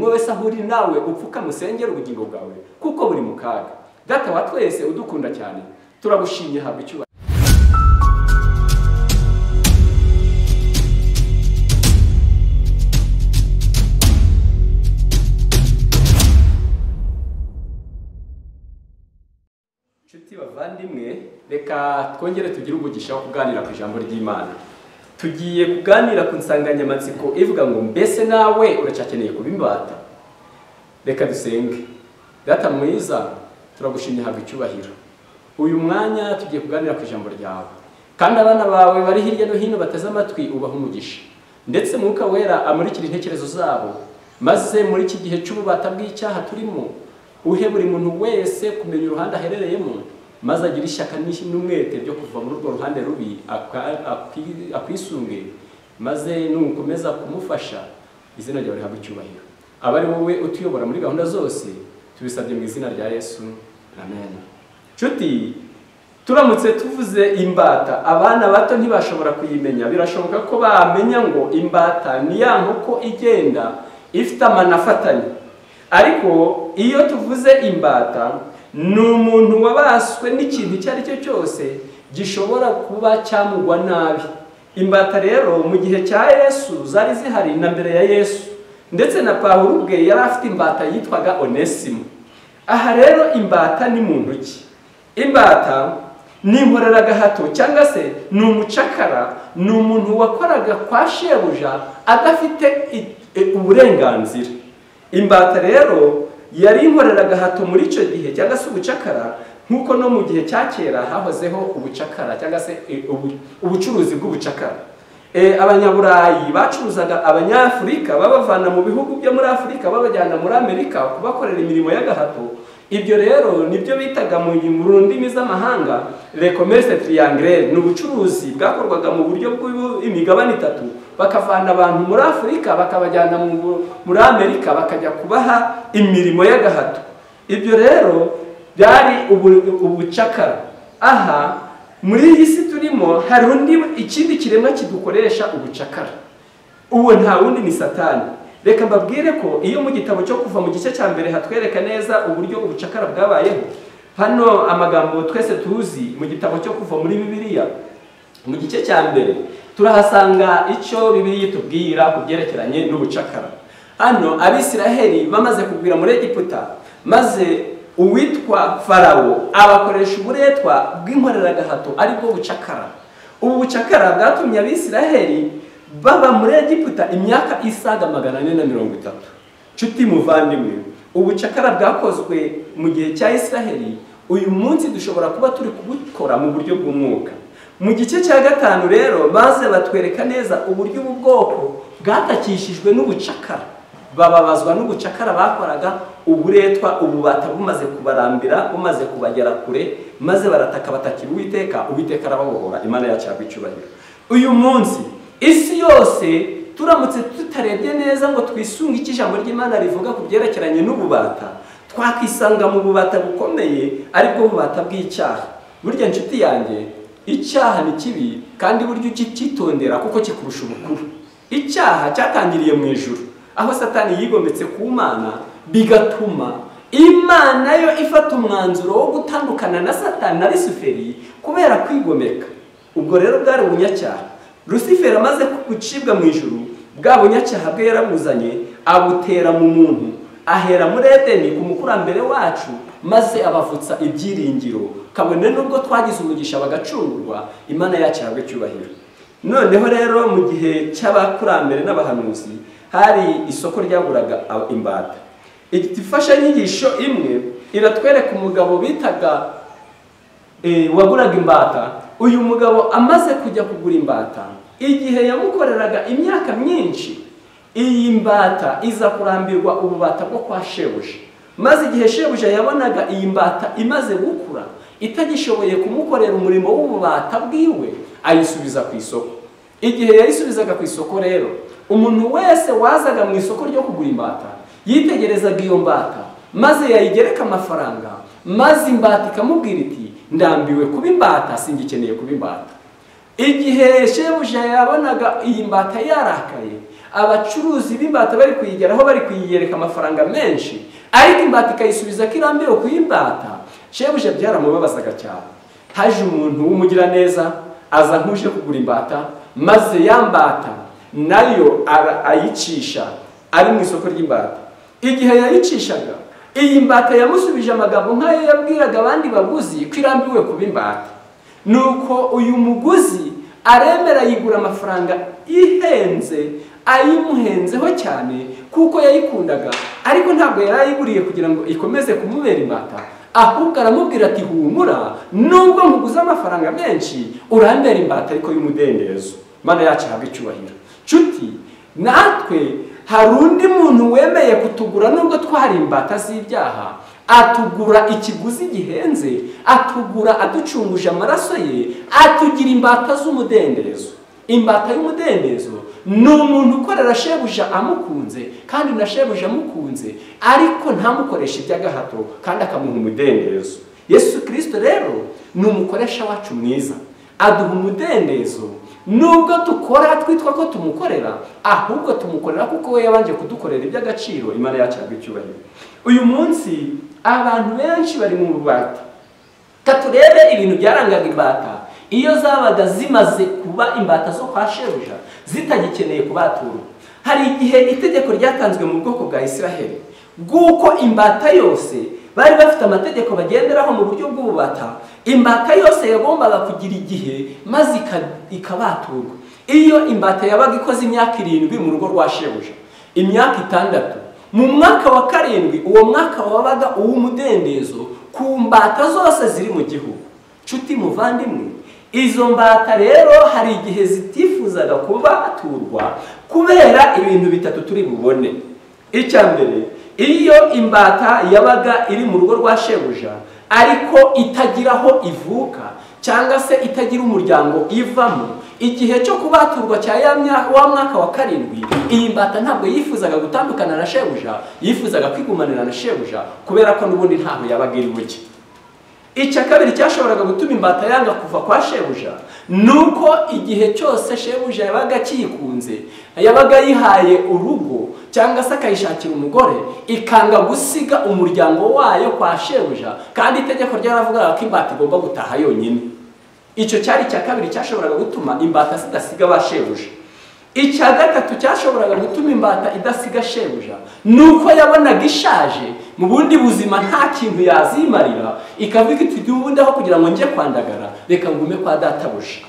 umwe wese aho uri nawe upfukame usengere ubugingo bwawe kuko buri mu kaga. Data wa twese udukunda cyane, turagushimye, habwa icyubahiro. Nshuti bavandimwe, reka twongere tugire umugisha wo kuganira ku ijambo ry'Imana. Tugiye kuganira ku nsanganyamatsiko ivuga ngo mbese nawe uracyakeneye kuba imbata? Reka dusenge. Data mwiza, turagushimye, habwa icyubahiro. Uyu mwanya tugiye kuganira ku ijambo ryawe, kandi abana bawe bari hirya no hino bateze amatwi ubaha umugisha, ndetse Mwuka Wera amurikira intekerezo zabo, maze muri iki gihe cy'ububata bw'icyaha turimo uhe buri muntu wese kumenya uruhande aherereyemo, maze agire ishyaka n'umwete byo kuva muri urwo ruhande rubi akwisunge, maze nukomeza kumufasha izina ryawe rihabwe icyubahiro. Aba ari wowe utuyobora muri gahunda zose, tubisabye mu izina rya Yesu, amen. Nshuti, turamutse tuvuze imbata, abana bato ntibashobora kuyimenya. Birashoboka ko bamenya ngo imbata ni ya nkoko igenda ifite amano afatanye, ariko iyo tuvuze imbata ni umuntu wabaswe n'ikintu icyo ari cyo cyose gishobora kuba cyamugwa nabi. Imbata rero mu gihe cya Yesu zari zihari na mbere ya Yesu, ndetse na Pawulo ubwe yari afite imbata yitwaga Onesimo. Aha rero imbata ni muntu ki? Imbata ni inkoreragahato cyangwa se ni umucakara, ni umuntu wakoraga kwa shebuja adafite uburenganzira. Imbata rero yari inkoreragahato muri icyo gihe cyangwa se ubucakara, nk'uko no mu gihe cya kera hahozeho ubucakara cyangwa se ubucuruzi bw'ubucakara. Abanyaburayi bacuruzaga Abanyafurika babavana mu bihugu byo muri Afurika babajyana muri Amerika kubakorera imirimo y'agahato. Ibyo rero nibyo bitaga mu ndimi z'amahanga le commerce triangulaire. Ni ubucuruzi bwakorwaga mu buryo bw'imigabane itatu, bakavana abantu muri Afurika bakabajyana muri Amerika bakajya kubaha imirimo y'agahato. Ibyo rero byari ubucakara. Aha muri iyi si turimo hari undi ikindi kiremwa kidukoresha ubucakara, uwo nta wundi ni Satani. Reka mbabwire ko iyo mu gitabo cyo Kuva mu gice cya mbere hatwereka neza uburyo ubucakara bwabayeho. Hano amagambo twese tuzi mu gitabo cyo Kuva muri Bibiliya mu gice cya mbere turahasanga icyo Bibiliya itubwira ku byerekeranye n'ubucakara. Hano Abisiraheli bamaze kugwira muri Egiputa, maze uwitwa Farawo abakoresha uburetwa bw'inkoreragahato aribwo bucakara. Ubu bucakara bwatumye Abisiraheli baba muri Egiputa imyaka isaga 430. Nshuti muvandimwe, ubucakara bwakozwe mu gihe cya Isiraheli, uyu munsi dushobora kuba turi kubukora mu buryo bw'umwuka. Mu gice cya 5 rero maze batwereka neza uburyo ubu bwoko bwatakishijwe n'ubucakara, bababazwa n'ubucakara bakoraga, uburetwa, ububata bumaze kubarambira, bumaze kubagera kure, maze barataka batakira Uwiteka, Uwiteka arababohora. Imana yacu ihabwe icyubahiro. Uyu munsi isi yose turamutse tutarebye neza ngo twisunge icyo ijambo ry'Imana rivuga ku byerekeranye n'ububata, twakisanga mu bubata bukomeye, aribwo bubata bw'icyaha. Burya nshuti yanjye, icyaha ni kibi, kandi burya ukitondera kuko kikurusha ubukuru. Icyaha cyatangiriye mu ijuru, aho Satani yigometse ku Mana, bigatuma Imana yo ifata umwanzuro wo gutandukana na Satani na Lusiferi kubera kwigomeka. Ubwo rero bwari ubunyacyaha. Lusiferi amaze gucibwa mu ijuru, bwa bunyacyaha bwe yaramuzanye abutera mu muntu, ahera muri Edeni ku mukurambere wacu, maze abavutsa ibyiringiro. Kabone nubwo twagize umugisha bagacungurwa, Imana yacu ihabwe icyubahiro. Noneho rero mu gihe cy'abakurambere n'abahanuzi hari isoko ryaguraga imbata. Imfashanyigisho imwe iratwereka umugabo bitaga waguraga imbata. Uyu mugabo amaze kujya kugura imbata, igihe yamukoreraga imyaka myinshi, iyi mbata iza kurambirwa ububata bwo kwa shebuja. Maze igihe shebuja yabonaga iyi mbata imaze gukura itagishoboye kumukorera umurimo w'ububata bwiwe, ayisubiza ku isoko. Igihe yayisubizaga ku isoko rero, umuntu wese wazaga mu isoko ryo kugura imbata yitegerezaga iyo mbata, maze yayigereka amafaranga, maze imbata ikamubwira iti ndambiwe kuba imbata, singikeneye kuba imbata. Igihe shebuja yabonaga iyi mbata yarakaye, Abacuruzi b'imbata bari kuyigeraho, bari kuyiyereka amafaranga menshi, ariko imbata ikayisubiza ko irambiwe kuyimbata. Shebuja byaramubabazaga cyane. Haje umuntu w'umugiraneza aza nk'uje kugura imbata, maze yambata nayo ayicisha ari mu isoko ry'imbata. Igihe yayicishaga, iyi mbata yamusubije amagambo nk'ayo yabwiraga abandi baguzi ko irambiwe kuba imbata. Nuko uyu muguzi aremera yigura amafaranga ihenze, ayimuhenzeho cyane kuko yayikundaga, ariko ntabwo yari ayiguriye kugira ngo ikomeze kumubera imbata, ahubwo aramubwira ati humura, nubwo nkuguze amafaranga menshi urambera imbata ariko y'umudendezo. Mana yacu ihabwe icyubahiro. Nshuti, natwe hari undi muntu wemeye kutugura nubwo twari imbata z'ibyaha, atugura ikiguzi gihenze, atugura aducunguje amaraso ye, atugira imbata z'umudendezo. Imbata y'umudendezo ni umuntu ukorera shebuja amukunze, kandi na shebuja amukunze, ariko ntamukoresha iby'agahato, kandi akamuha umudendezo. Yesu Kristo rero ni umukoresha wacu mwiza, aduha umudendezo nubwo dukora twitwa ko tumukorera, ahubwo tumukorera kuko we yabanje kudukorera iby'agaciro. Imana yacu ihabwe icyubahiro. Uyu munsi abantu benshi bari mu bubata. Katurebe ibintu byarangaga imbata iyo zabaga zimaze kuba imbata zo kwa shebuja, zitagikeneye kubaturwa. Hari igihe itegeko ryatanzwe mu bwoko bwa Isiraheli bw'uko imbata yose bari bafite amategeko bagenderaho mu buryo bw'ububata. Imbata yose yagombaga kugira igihe maze ikabaturwa. Iyo imbata yabaga ikoze imyaka 7 mu rugo rwa shebuja, imyaka 6, mu mwaka wa 7, uwo mwaka wabaga uw'umudendezo ku mbata zose ziri mu gihugu. Nshuti muvandimwe, izo mbata rero hari igihe zitifuzaga kubaturwa kubera ibintu bitatu turi bubone. Icya mbere, iyo imbata yabaga iri mu rugo rwa shebuja ariko itagira aho ivuka cyangwa se itagira umuryango ivamo, igihe cyo kubaturwa cya wa mwaka wa 7, iyi mbata ntabwo yifuzaga gutandukana na shebuja, yifuzaga kwigumanira na shebuja kubera ko n'ubundi ntaho yabaga iri buke. Icya kabiri cyashoboraga gutuma imbata yanga kuva kwa shebuja nuko igihe cyose shebuja yabaga akiyikunze, yabaga yihaye urugo cyangwa se akayishakira umugore, ikanga gusiga umuryango wayo kwa shebuja, kandi itegeko ryaravugaga ko imbata igomba gutaha yonyine. Icyo cyari icya kabiri cyashoboraga gutuma imbata zidasiga ba shebuja. Icya gatatu cyashoboraga gutuma imbata idasiga shebuja nuko yabonaga ishaje mu bundi buzima nta kintu yazimarira, ikavuga iti ubundi aho kugira ngo njye kwandagara reka ngume kwa databuja.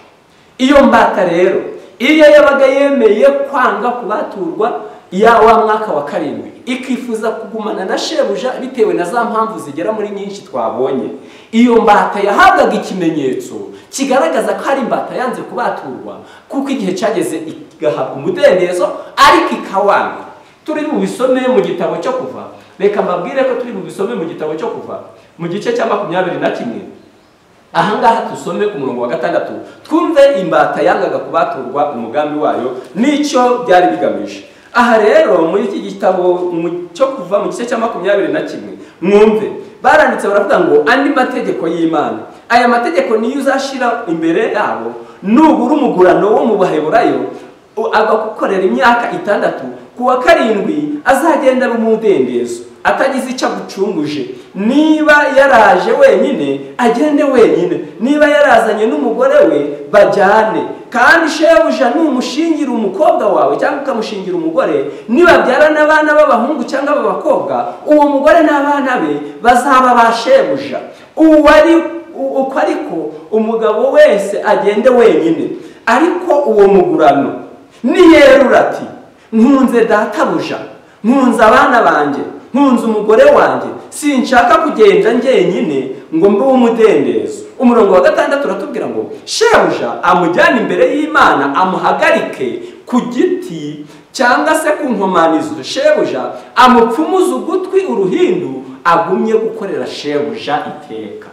Iyo mbata rero iyo yabaga yemeye kwanga kubaturwa ya wa mwaka wa 7, ikifuza kugumana na shebuja bitewe na za mpamvu zigera muri nyinshi twabonye, iyo mbata yahabwaga ikimenyetso kigaragaza ko ari imbata yanze kubaturwa, kuko igihe cyageze igahabwa umudendezo ariko ikawanga. Turi bubisome mu gitabo cyo Kuva. Reka mbabwire ko turi bubisome mu gitabo cyo Kuva mu gice cya 21. Ahangaha tusome ku murongo wa 6, twumve imbata yangaga kubaturwa umugambi wayo n'icyo byari bigamije. Aha rero muri iki gitabo cyo Kuva mu gice cya 21, mwumve baranditse baravuga ngo andi mategeko y'Imana. Aya mategeko niyo uzashira imbere yabo, nubura umugurano wo mu Baheburayo agakukorera imyaka 6, ku wa 7 azagenda mu mudendezo atagize icyo agucunguje. Niba yaraje wenyine agende wenyine, niba yarazanye n'umugore we bajyane. Kandi shebuja numushingira umukobwa wawe cyangwa ukamushingira umugore, nibabyara n'abana b'abahungu cyangwa b'abakobwa, uwo mugore n'abana be bazaba ba shebuja. Uko ariko umugabo wese agende wenyine. Ariko uwo mugurano niyerura ati nkunze databuja, nkunze abana banjye, nkunze umugore wanjye, sinshaka kugenda njyenyine ngo mbe umudendezo. Umurongo wa 6 uratubwira ngo shebuja amujyana imbere y'Imana, amuhagarike ku giti cyangwa se ku nkomanizo, shebuja amupfumuze ugutwi uruhindu, agumye gukorera shebuja iteka.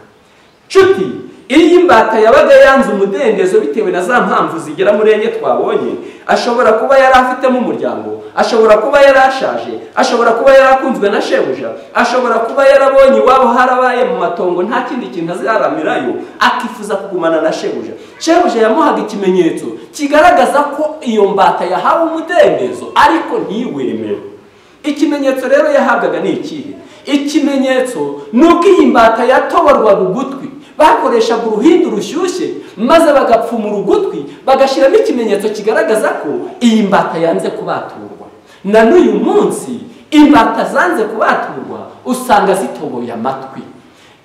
Nshuti, Iyo imbata yabaga yanze umudendezo bitewe na za mpamvu zigera muri enye twabonye, ashobora kuba yari afitemo umuryango, ashobora kuba yarashaje, ashobora kuba yarakunzwe na shebuja, ashobora kuba yarabonye iwabo harabaye mu matongo nta kindi kintu azaramirayo, akifuza kugumana na shebuja. Shebuja yamuhaga ikimenyetso kigaragaza ko iyo mbata yahawe umudendezo ariko ntiwemere. Ikimenyetso rero yahabwaga ni ikihe? Ikimenyetso nuko iyi mbata yatoborwaga ugutwi. Bakoreshaga uruhindu rushyushye maze bagapfumura ugutwi, bagashyiramo ikimenyetso kigaragaza ko iyi mbata yanze kubaturwa. Na n'uyu munsi imbata zanze kubaturwa usanga zitoboye amatwi.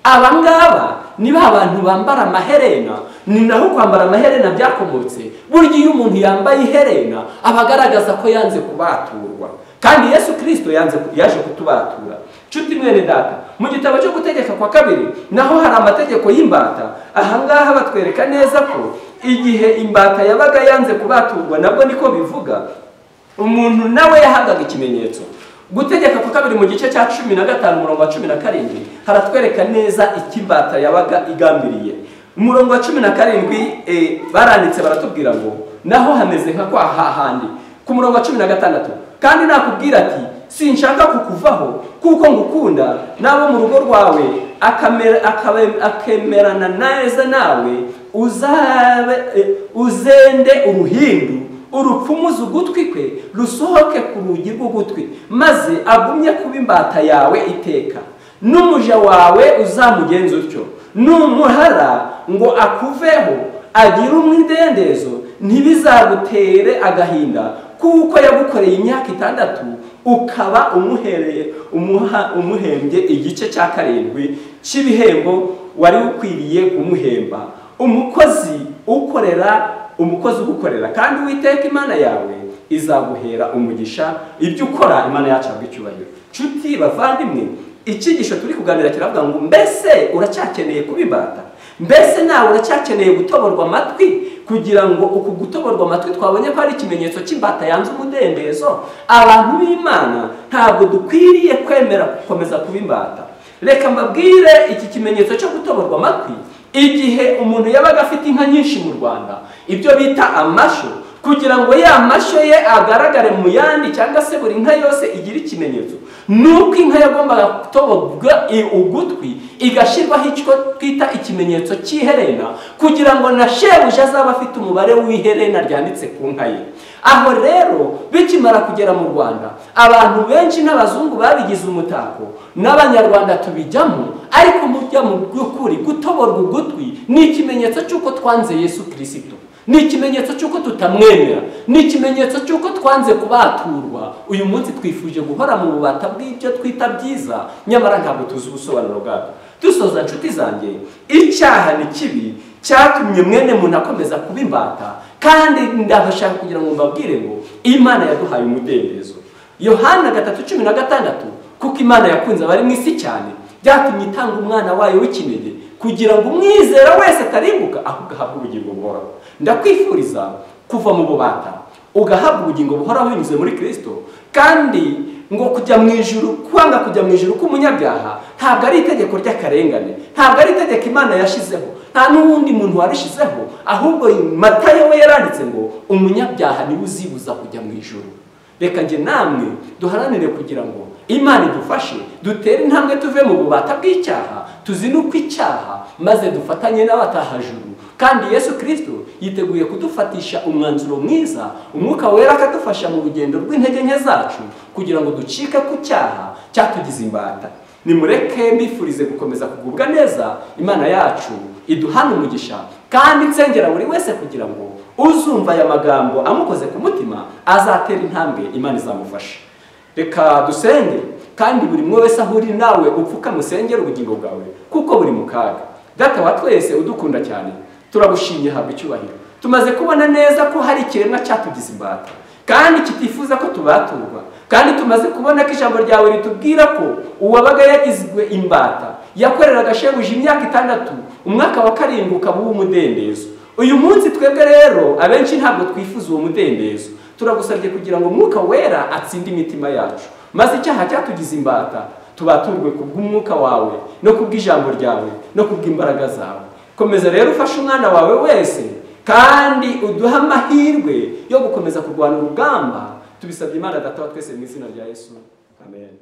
Aba ngaba ni ba bantu bambara amaherena. Ni naho kwambara amaherena byakomotse. Burya iyo umuntu yambaye iherena aba agaragaza ko yanze kubaturwa, kandi Yesu Kristo yaje kutubatura. Nshuti mwene data, mu gitabo cyo Gutegeka kwa kabiri naho hari amategeko y'imbata. Ahangaha batwereka neza ko igihe imbata yabaga yanze kubaturwa, nabwo niko bivuga, umuntu nawe yahabwaga ikimenyetso. Gutegeka kwa kabiri mu gice cya 15 umurongo wa 17 haratwereka neza ikimbata yabaga igambiriye. Umurongo wa 17 baranditse baratubwira ngo naho hameze nka kwa hahandi. Ku murongo wa 16, kandi nakubwira ati sinshaka kukuvaho kuko ngukunda, nabo mu rugo rwawe akemerana neza nawe, uzende uruhindu urupfumuze ugutwi kwe rusohoke ku rugi rw'ugutwi, maze agumye kuba imbata yawe iteka. N'umuja wawe uzamugenza utyo, numuhara ngo akuveho agire umwidendezo, ntibizagutere agahinda, kuko yagukoreye imyaka 6 ukaba umuhembye igice cya 7 cy'ibihembo wari ukwiriye kumuhemba. Umukozi ukorera umukozi ugukorera, kandi Uwiteka Imana yawe izaguhera umugisha ibyo ukora. Imana yacu ahabwe icyubahiro. Nshuti bavandimwe, icyigisho turi kuganira kiravuga ngo mbese uracyakeneye kuba imbata? Mbese nawe uracyakeneye gutoborwa amatwi? Kugira ngo uku gutoborwa amatwi twabonye ko ari ikimenyetso cy'imbata yanze umudendezo. Abantu b'Imana ntabwo dukwiriye kwemera gukomeza kuba imbata. Reka mbabwire iki kimenyetso cyo gutoborwa amatwi. Igihe umuntu yabaga afite inka nyinshi mu Rwanda, ibyo bita amasho, kugira ngo ya masho ye agaragare mu yandi, cyangwa se buri nka yose igira ikimenyetso, nuko inka yagombaga gutoborwa ugutwi igashyirwaho icyo twita ikimenyetso cy'iherena, kugira ngo na shebuja azaba afite umubare w'iherena ryanditse ku nka ye. Aho rero bikimara kugera mu Rwanda, abantu benshi n'abazungu babigize umutako, n'abanyarwanda tubijyamo, ariko mujya mu by'ukuri gutoborwa ugutwi ni ikimenyetso cy'uko twanze Yesu Kristo, ni ikimenyetso cy'uko tutamwemera, ni ikimenyetso cy'uko twanze kubaturwa. Uyu munsi twifuje guhora mu bubata bw'ibyo twita byiza, nyamara ntabwo tuzi ubusobanuro bwabyo. Dusoza nshuti zanjye, icyaha ni kibi cyatumye mwene muntu akomeza kuba imbata, kandi ndabashaka kugira ngo mbabwire ngo Imana yaduhaye umudendezo. Yohana 3:16, kuko Imana yakunze abari mu isi cyane, byatumye itanga umwana wayo w'ikinege kugira ngo umwizera wese atarimbuka ahubwo ahabwe ubugingo buhoraho. Ndakwifuriza kuva mu bubata ugahabwa ubugingo buhoraho binyuze muri Kristo. Kandi ngo kujya mu ijuru, kwanga kujya mu ijuru k'umunyabyaha ntabwo ari itegeko ry'akarengane, ntabwo ari itegeko Imana yashizeho, nta n'uwundi muntu warishizeho, ahubwo Matayo we yaranditse ngo umunyabyaha niwe uzibuza kujya mu ijuru. Reka nge namwe duharanire kugira ngo Imana idufashe dutere intambwe tuve mu bubata bw'icyaha, tuzinukwe icyaha, maze dufatanye n'abatahajuru. Kandi Yesu Kristo yiteguye kudufatisha umwanzuro mwiza, umwuka wera akadufasha mu rugendo rw'intege nke zacu kugira ngo ducike ku cyaha cyatugize imbata. Nimureke mbifurize gukomeza kugubwa neza. Imana yacu iduhana umugisha, kandi nsengera buri wese kugira ngo uzumva aya magambo amukoze ku mutima azatera intambwe, Imana izamufasha. Reka dusenge, kandi buri mwe wese aho uri nawe upfuka musengere ubugingo bwawe, kuko buri mu kaga. Data wa twese udukunda cyane, turagushimye, habwa icyubahiro. Tumaze kubona neza ko hari ikiremwa cyatugize imbata kandi kitifuza ko tubaturwa, kandi tumaze kubona ko ijambo ryawe ritubwira ko uwabaga yagizwe imbata yakoreraga shebuja imyaka 6, umwaka wa 7 ukaba uw'umudendezo. Uyu munsi twebwe rero abenshi ntabwo twifuza uwo mudendezo. Turagusabye kugira ngo umwuka wera atsinde imitima yacu, maze icyaha cyatugize imbata tubaturwe kubw'umwuka wawe no kubw'ijambo ryawe no kubw'imbaraga zawe. Komeza rero ufashe umwana wawe wese, kandi uduhe amahirwe yo gukomeza kurwana urugamba. Tubisabye Imana Data wa twese mu izina rya Yesu, amen.